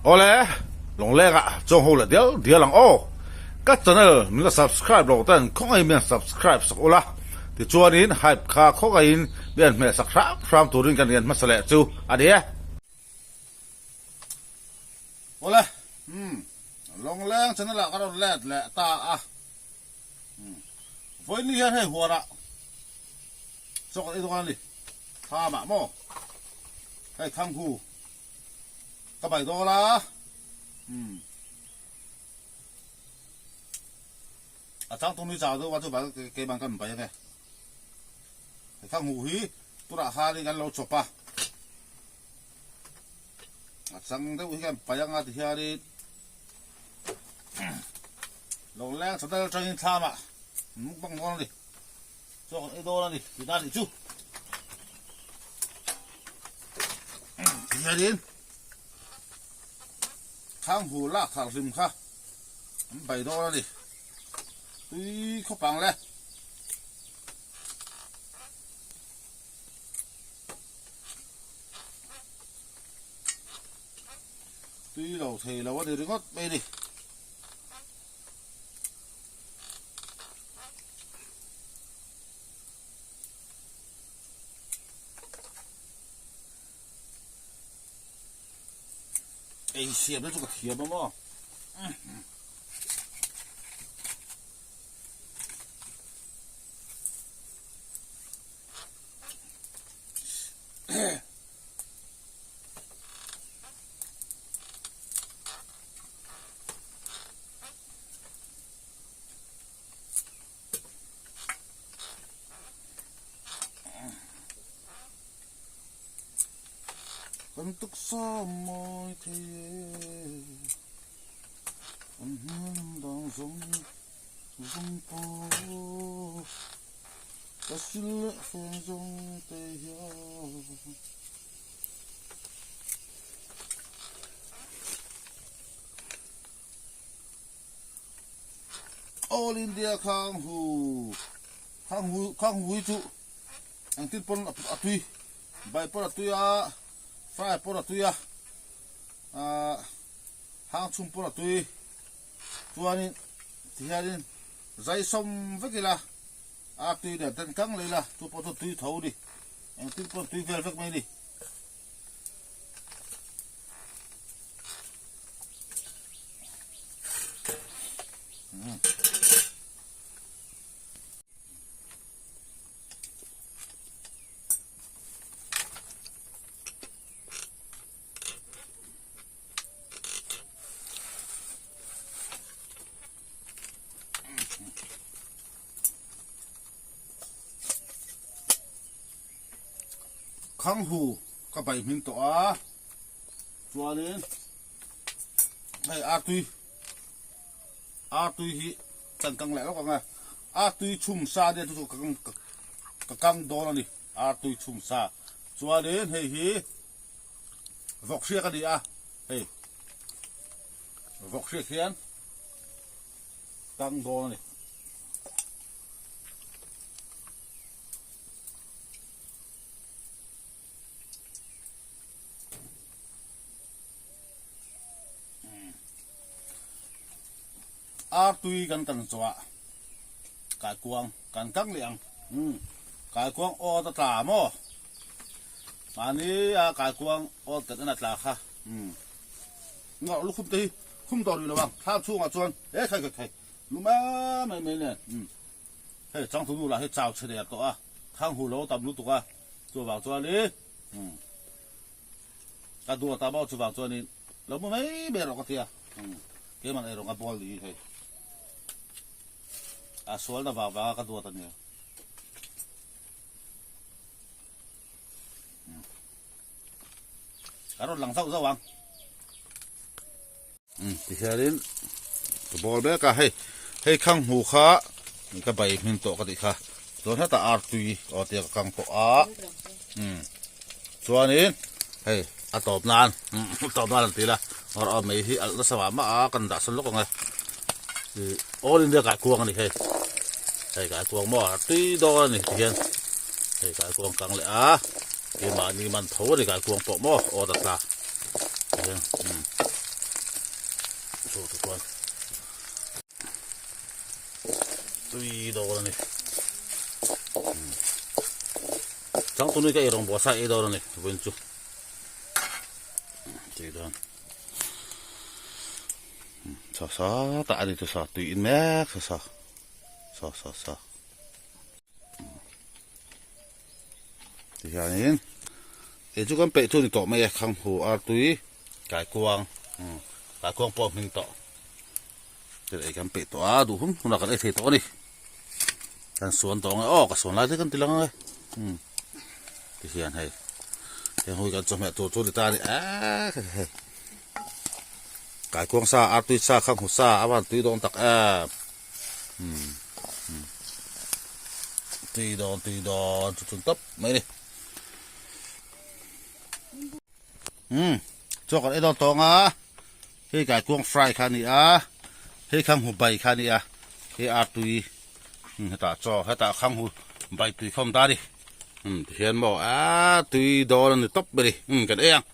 Awle, Lawngleng ah chuang ho leh dial dial ang aw. Ka channel min la subscribe lo ten khawngaihin min han subscribe sak ula, tichuanin hype kha khawngaihin min han hmeh sak hram hram turin kan rian hmasa leh chu a ni e. Awle, umm, Lawngleng channel ah ka rawn let leh ta a, umm, vawiin hian hei huanah chaw kan ei dawn a ni, thlamah maw, hei Thanghu. Ka bai dawn a umm a chang tum hi chau deuh a chu bai keimah kan bai ange he thang huh hi tunah khanin kan lo chawp a a chang deuh hi kan pai anga tihianin lo leng tha deuh atangin thlamah mukbang dawn a ni chaw kan ei dawn a ni tih dan nih chu. Hianin khang hu lak thar hlim kha an bai dawn a ni tui khawp ang le. Tui lo thei lo a ni ringawt mai a ni. Ei siam te chu ka thiam a maw. Kan taksa mawi thei e, kan hmel dang zawng zawng pawh ka sil leh feng zawng te hian. All India khang hu khang hu khang hu hi chu engtin pawn a tui bai pawn a tui a fry pawn a tui a ahh hang chhum pawn a tui chuanin tihianin zai sawm vek ila a tui nen ten kang leh ila chu pawh chu tui tho a ni engtin pawn tui vel vek mai a ni. Khanghu ka bai hming tawh a chuanin hei artui artui hi kan kang leh lawk ang e artui chhum sa ania chu chu ka kang ka kang dawn a ni artui chhum sa chuanin hei hi vawk hriak a ni a hei vawk hriak hian kang dawn a ni. Artui kan kan chawah kaikuang kan kang leh ang kaikuang awt a tla maw mahni a kaikuang awt kan en a tla kha lukhum te hi khum tawh rih lo ang thlam chhungah chuan he khai khai khai lu mai mai mai nen. Hei changtu nu lah hi chau chhe der tawh a, khang hu lo tam lutuk a, chuvang chuanin umm ka duat a maw chuvang chuanin lo mu mai mai rawh ka ti a, umm keimah erawh ka bawl ni hei a sualna vang vang a ka duat a nia. Ka rawn lang zauh zauh ang. Umm tihianin ka bawl mek a hei hei khang hmu kha ka bai hmin tawh ka tih kha chuan hetah artui aw tia ka kang tawh a umm chuanin hei a tawp nan a tawp nan an ti la awr awr mai hi alh nasa mah mah a kan dah sawn lawk ang e ih all India kaikuang a ni hei hei kaikuang maw artui dawn a ni tihian hei kaikuang kang leh a keimahni man tho a ni kaikuang pawh maw aw ta tla tihian umm. chu tichuan tui dawn a ni changtunu ka eirawng bawh sa ei dawn a ni vawiin chu tui dawn sa sa tah a ni chu sa tui in mek sa sa sa sa sa Tihianin kei chu kan peih chu ni tawh mai a khanghu artui kaikuang kaikuang pawh a hming tawh thil ei kan peih tawh a duh hun hunah kan ei thei tawh a ni kan suan tawh ang e aw ka suan lai te kan ti lang ang e tihian hei heng hui kan chawhmeh tur chu ni ta a ni eee hei kaikuang sa artui sa khanghu sa a van tui dawn tak em. Tui dawn tui dawn chu chun tawp mai ni. Um chaw kan ei dawn tawng a hei kai kuang fry kha ni a hei khang hu bai kha ni a hei ar tui um hetah chaw hetah khang hu bai tui khawm ta ni um tihian maw a tui dawn a ni tawp mai ni um kan ei ang.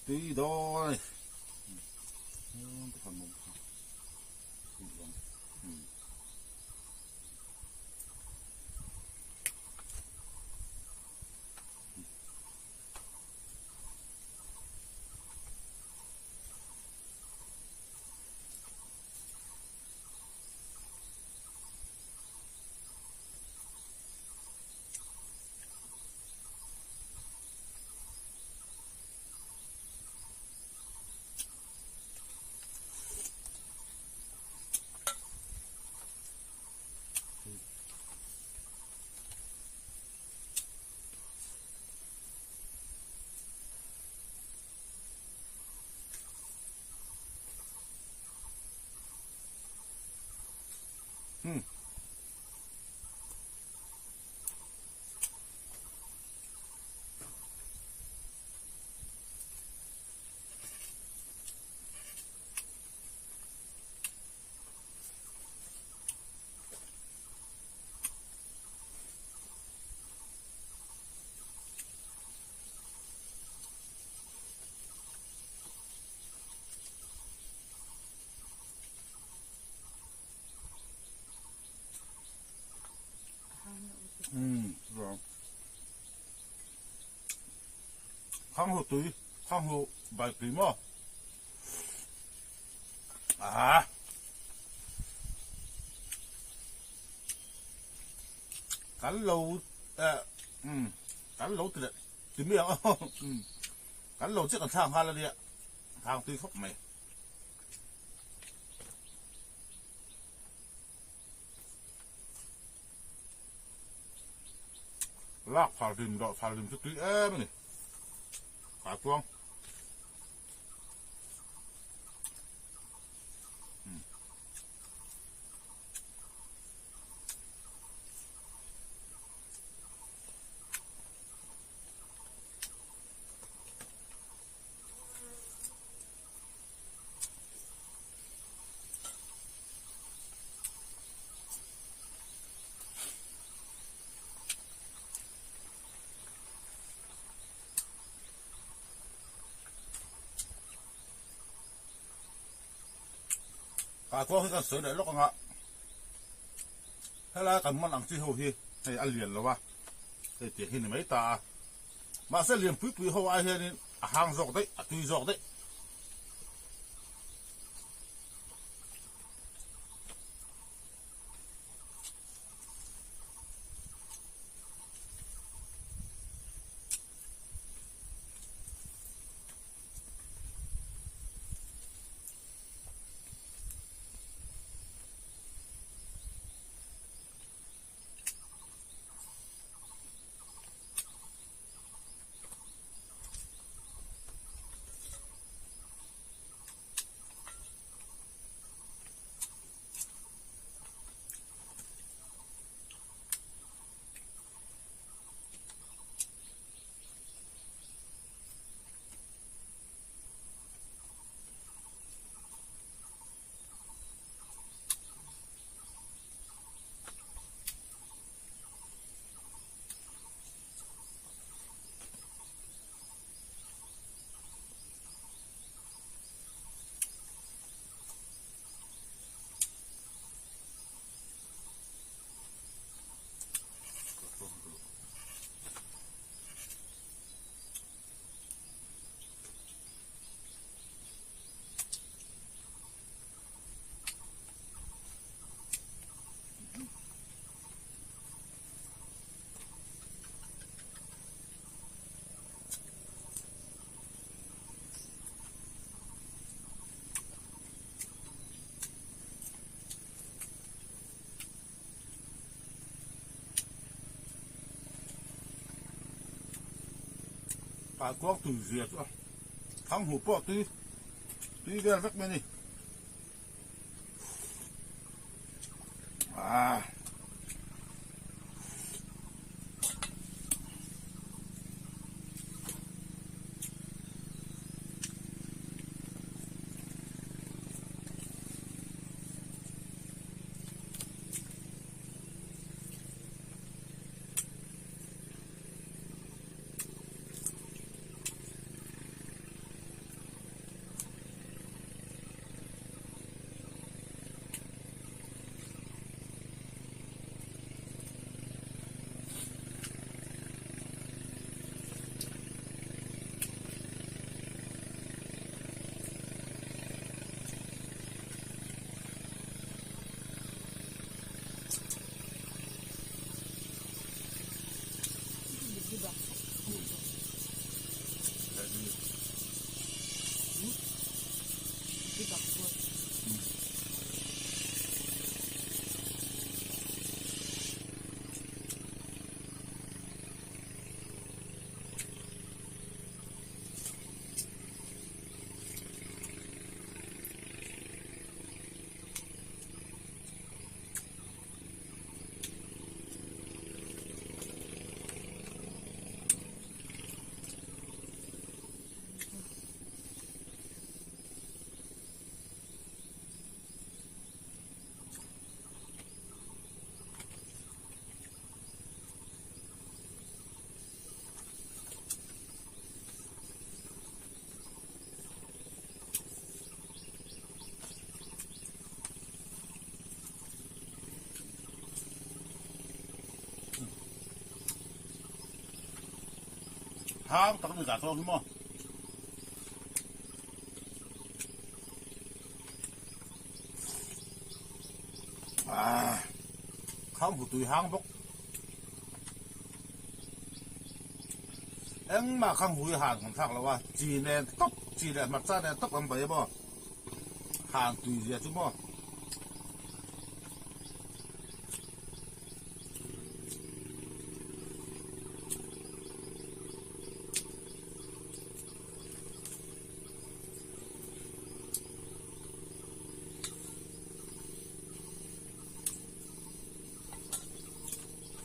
Tui dawn a ni. Khang hu tui, khang hu bai tui maw? À. Kan lo eh um kan lo ti leh ti mai ang um kan lo chiah kan thlak nghal a nia thang tui khawp mai. Lak phal rim dawh phal rim chu tui em a ni. Kaikuang. Kaikuang hi kan sawi leh lawk anga helai kan man ang chi ho hi hei a lian lo a hei tiang hi ni mai ta a mahse lian pui pui ho ai hianin a hang zawk daih a tui zawk daih. Kaikuang tui zia chu a thang hmuh pawh tui tui vel vek mai a ni. Ah. Hang tak ni ka tawng hi maw. Ah, khang hu tui hang bawk. Engmah khang hui han kan thlak lo a, chi nen tawp, chi leh hmarcha nen tawp an bai a maw. Han tui zia chu maw.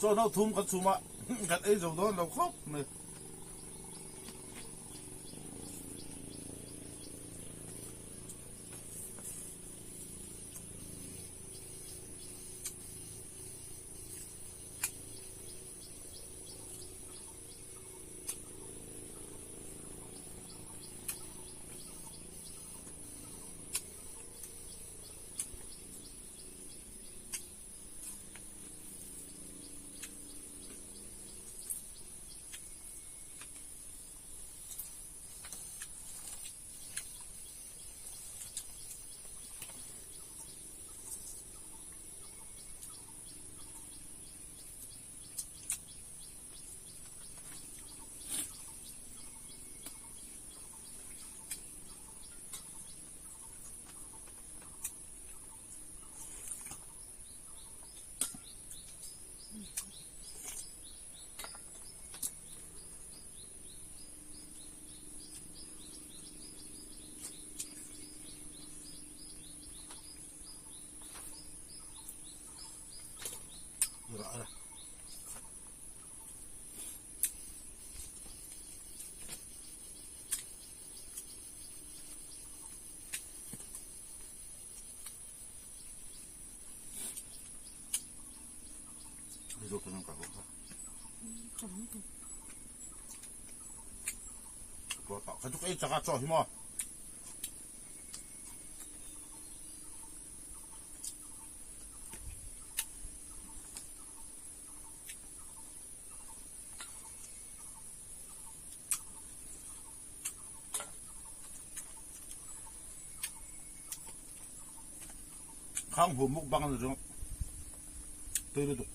Chaw no thum kan chhum a, kan ei zo dawn lo khawp mai. Ei chaka chaw hi maw. Khang hu mukbang ani ringawt tui lutuk.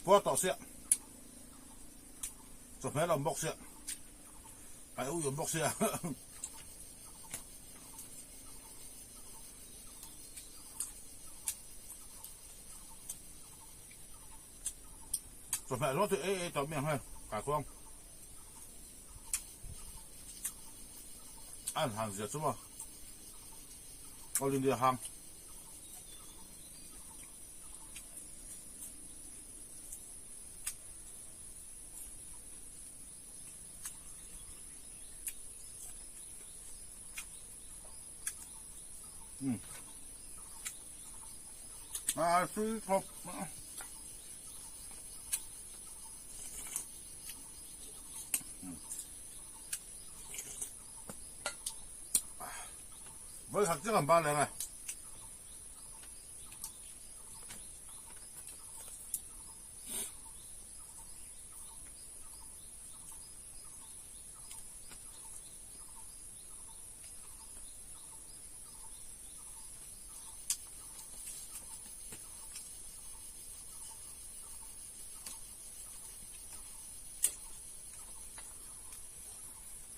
puar tawh sia chawhmeh a awm bawk sia kai ui awm bawk sia chawhmeh zawng chu ei ei tawh mi ang hei kaikuang an han zia chu maw All India hang. A tui khawp. Vawi khat chiah kan bal leh ang e.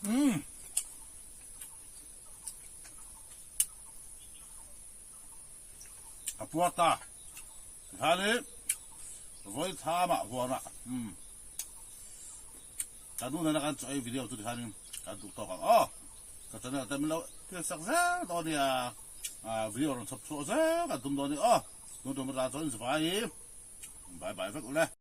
Umm. A puar ta. Tikhan hi vawi thamah huanah umm kan nu nena kan chaw ei video chu tikhan in kan duh tawk ang aw. Ka channel te min lo thil sak zel dawn nia. Video rawn chhawp chhuah zel kan tum dawn nia aw. Tun tum atan chuan in zavai hi bye bye vek ule.